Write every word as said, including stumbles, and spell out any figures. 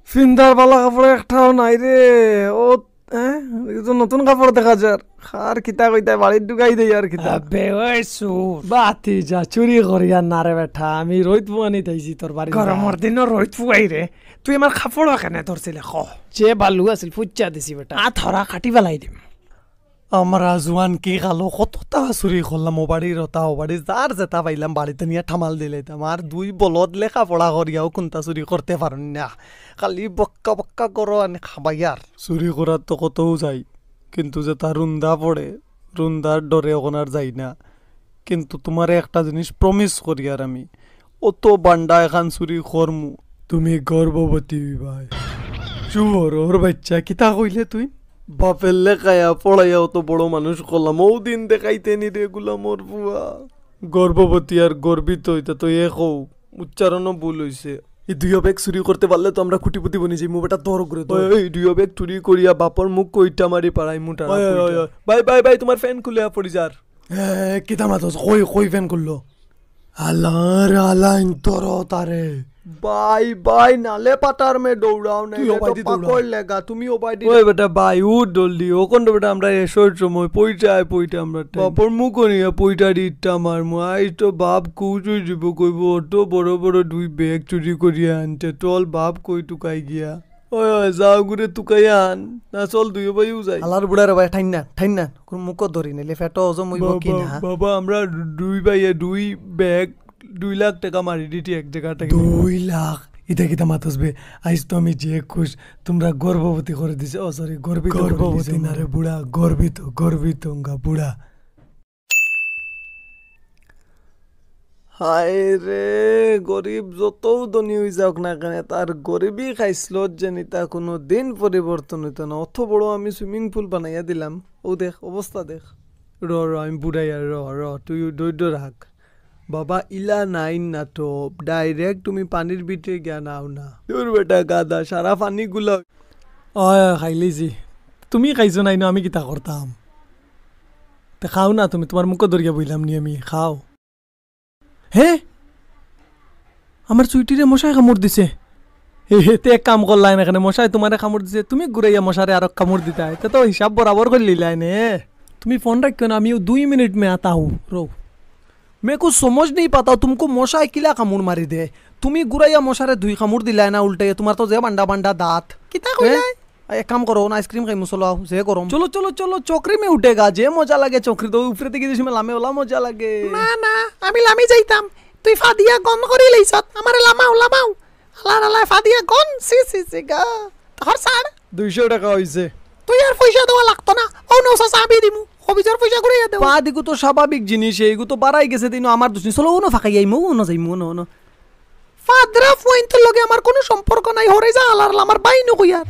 ফিন্দার বালা কাপড় একটাও নাই রে। ও, হ্যাঁ, ই তো নতুন কাপড় দেখা যার। আর কিতা কইতায়, বাড়িত ঢুকাই দেই আর কিতা। আবে ওই চুর। বাতি যা, চুরি করিয়ার না রে বেটা, আমি রইদ পুয়ানিত আইছি তোর বাড়ি। গরমর দিনও রইদ পুয়াই রে। তুই আমার কাপড় কেনে ধরছিলে ক? যে বালু আছিল ফুচ্চা দিছি বেটা। আ, থরা কাটি ফালাই দিম। আমরা জুয়ান কি কালো কততা চুরি করলাম, ও বাড়ির ওতা, ও বাড়ি, যার যেটা পাইলাম বাড়িত নিয়া থামাল দিলাইতাম। আর দুই বলদ লেখাপড়া করিয়াও কুনতা চুরি করতে পারইন না, খালি বক্কা বক্কা করো আনি খাবাইয়ার। চুরি করার তো কতও যাই, কিন্তু যেটা রুন্দা পড়ে, রুন্দার ডরে অখন আর যাই না। কিন্তু তুমারে একটা জিনিস promise করিয়ার আমি, অত বান্ডা এখান চুরি করমু, তুমি গর্ভবতী অইবায়। শুয়োরর বাইচ্চা, কিতা কইলে তুই? বাপের লেখাইয়া পড়াইয়া অত বড় মানুষ করলাম, ও দিন দেখাইতে নি রে গুলামর পুয়া। গর্ভবতী আর গর্বিত, ইতা তো এক অউ, উচ্চারণও ভুল অইছে। ই দুইও ব্যাগ চুরি করতে পারলে তো আমরা কোটিপতি বনি যাইমু, বেটা দর করে দর। ওই, ওই, দুইও ব্যাগ চুরি করিয়া বাপর মুখ কইটা মারি পাড়াই মুটা। ওই, ওই, ওই, ওই। ভাই, ভাই, ভাই, তুমার ফ্যান খুলিয়া পড়ি যার। এ, কিতা মাতস? কই, কই ফ্যান খুললো? আলার আলাইন তর তারে। ভাই, ভাই, নালে পাতার মে দৌড়াও না, তুই এটা তো ওবায়দি দৌড়া। পাকড় লেগা, তুমি ওবায়দি। ওই বেটা, ভাই, উঠ জলদি, ও কোন বেটা, আমরা এসর সময় পইটায় পইটা আমরা টাইম। বাপর মুখ নিয়া পইটা দিতাম আর মু, আইজ তো বাপ খুশ অই দিব, কইব, "অত বড় বড় দুই ব্যাগ চুরি করিয়া আনতে, তোর বাপ কই তুকাই গিয়া?" ওই, ওই, যাও ঘুরে তুকাই আন। না, চল, দুইও ভাইও যাই। আলার বুড়া রে ভাই, ঠাইন না, ঠাইন না। কোন মুখো ধরি নিলে ফেটো হজম অইব কি বাবা, না? বাবা, আমরা দুই ভাইয়ে দুই ব্যাগ দুই লাখ টাকা মারি দিটি এক জায়গা থেকে। দুই লাখ? ইতা কিতা মাতস বে? আইজ তো আমি যে খুশ, তুমরা গর্ভবতী করে দিছে। ও, sorry, গর্বিত করে গর্ভবতী দিছে। না রে বুড়া, গর্বিত, গর্বিত অঙ্গা বুড়া। হায় রে, গরিব যতও ধনী অই যাউক না কেনে, তার গরিবি খাইছলত যেন ইতা কুনু দিন পরিবর্তন অইতো না। অত বড় আমি swimming pool বানাইয়া দিলাম, অউ দেখ, অবস্থা দেখ। র, র, আমি বুড়াইয়া, র, র, তুই ধৈর্য রাখ। বাবা, ইলা নাইন না তো, direct তুমি পানির ভিতরে গিয়া নাও না। দুর বেটা গাধা, সারা পানি গুলা। অয়, অয়, খাইলিছি। তুমি খাইছো নাই না, আমি কিতা করতাম? তে খাও না তুমি, তুমার মুখো ধরিয়া বইলাম নি আমি, খাও। হে? আমার চুইটিরে মশায় কামড় দিছে। হে, হে, তে এক কাম করলায় না কেনে, মশায় তুমারে কামড় দিছে, তুমি ঘুরাইয়া মশারে আরো কামড় দিতায়, তে তো হিসাব বরাবর করিলিলায় নে। তুমি ফোন রাখিও না, আমিও দুই মিনিট মে আতা হুঁ, রও। মেকু সমঝ নেই পাতা, তুমকু মশায় কিলা কামড় মারি দে? তুমি ঘুরাইয়া মশারে দুই কামড় দিলায় না উল্টাইয়া, তুমার তো যে বান্ডা বান্ডা দাঁত। কিতা কইলায়? এ? এক কাম করো না, ice cream খাইমু, চলো আও, যে গরম। চলো, চলো, চলো, চকরি মে উঠেগা, যে মজা লাগে চকরি তো, উপরে থেকে যে সময় লামে ওলা মজা লাগে। না, না, আমি লামি যাইতাম, তুই ফাদিয়া গন করি লইছত, আমারে লামাও, লামাও। আলার আলায় ফাদিয়া গন, সি, সি, সি, গা। তোর ছাড়। দুইশো টাকা অইছে। তুই আর পয়সা দেওয়া লাগতো না, অউ নও চাচা, আমি দিমু, অফিসর পয়সা ঘুরাইয়া দেও। পা দিগু তো স্বাভাবিক জিনিস, এইগু তো বাড়াই গেছে দিন, আমার দুষ নি। চলো, অনো ফাঁকাই আইমু, অনো যাইমু, অনো, অনো। ফাদরা ফুয়াইন্তর লগে আমার কুনু সম্পর্ক নাই, হরে যা আলার আলা, আমার ভাই নু কইয়ার।